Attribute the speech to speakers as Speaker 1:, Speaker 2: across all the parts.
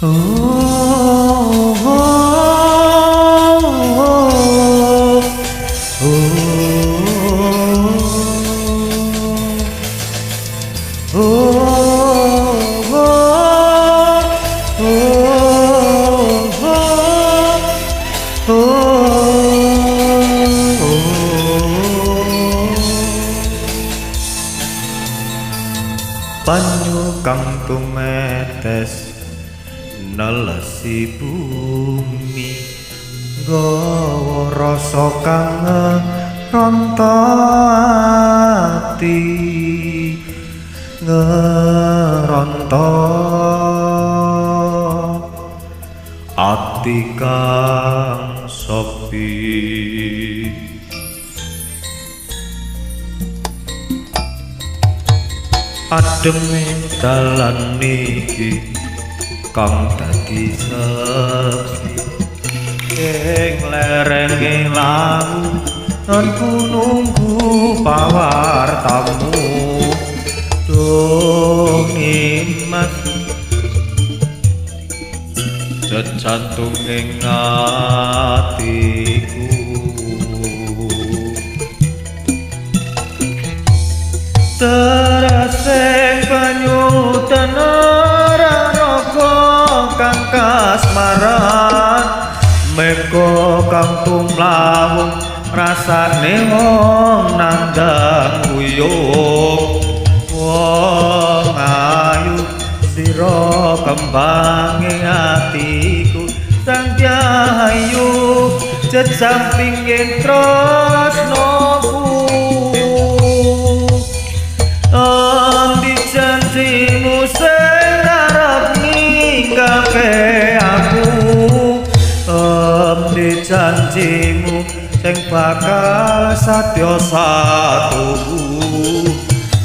Speaker 1: Oh, oh, oh, oh, oh, oh, oh. Banyu kang tumetes nelesi bumi, gawa rasa kang ngeronto ati, ngeronto ati kang sepi. Ademe dalan iki kang dadi seksi ing lerenge lawu, nonku nunggu pawartamu. Duh nimas jejantung ing atiku, terasing banyu tenara kang kasmaran, mega kang tumlawung rasane wong nandhang uyung. Wong ayu sira kembange atiku, sang ayu jejamping tresnoku. Endi janjimu sing arep ninggalke aku, endi janjimu sing bakal sadya satuhu.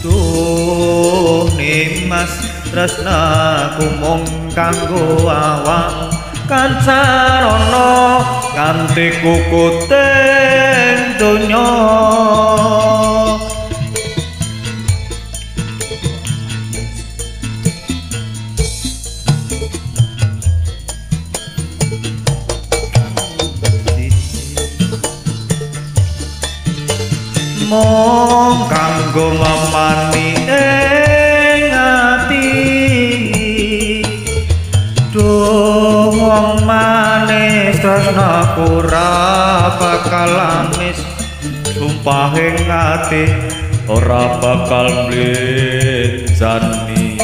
Speaker 1: Duh nimas tresnaku mung kanggo awakmu kancarana nganti kukuting donya. Mung kanggo ngemani ing ati, duh wong manis tresnaku ora bakal amis, sumpah ing ati ora bakal mlenjani.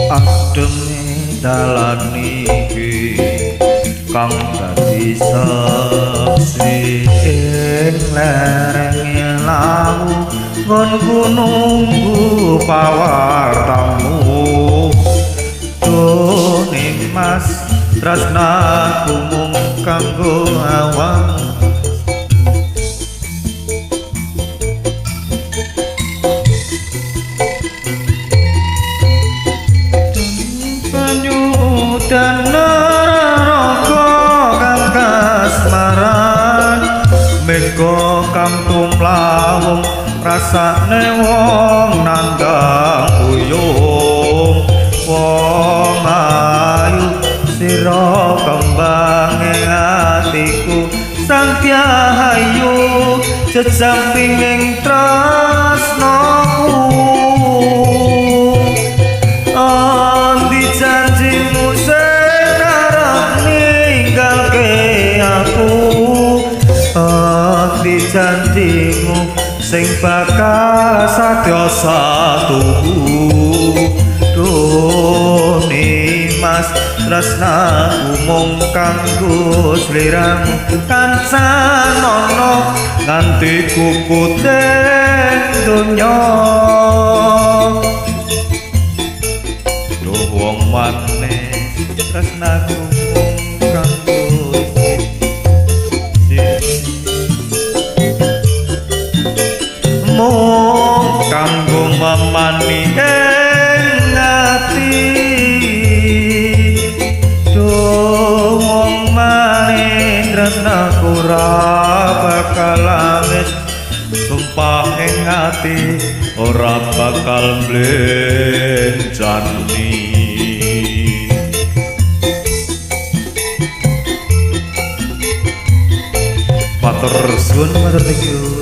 Speaker 1: Ademe dalan iki kang dadi seksi ing lerenge lawu, nggonku nunggu pawartamu. Duh nimas tresnaku mung kanggo awakmu. Dan neraka kang kasmaran, mega kang tumlawung rasane wong nandhang uyung. Wong ayu sira kembange atiku, sang ayu jejamping ing tresnaku. Endi janjimu sing arep ninggalke aku, endi janjimu sing bakal sadya satuhu. Duh nimas tresnaku mung kanggo sliramu kancanana nganti kukuting donya. maneh tresnaku mung kanggo mung kanggo memani ing ati. Duh wong maneh tresnaku ora bakal amis, sumpah ing ati ora bakal mblenjani. Matur suwun, matur thank you.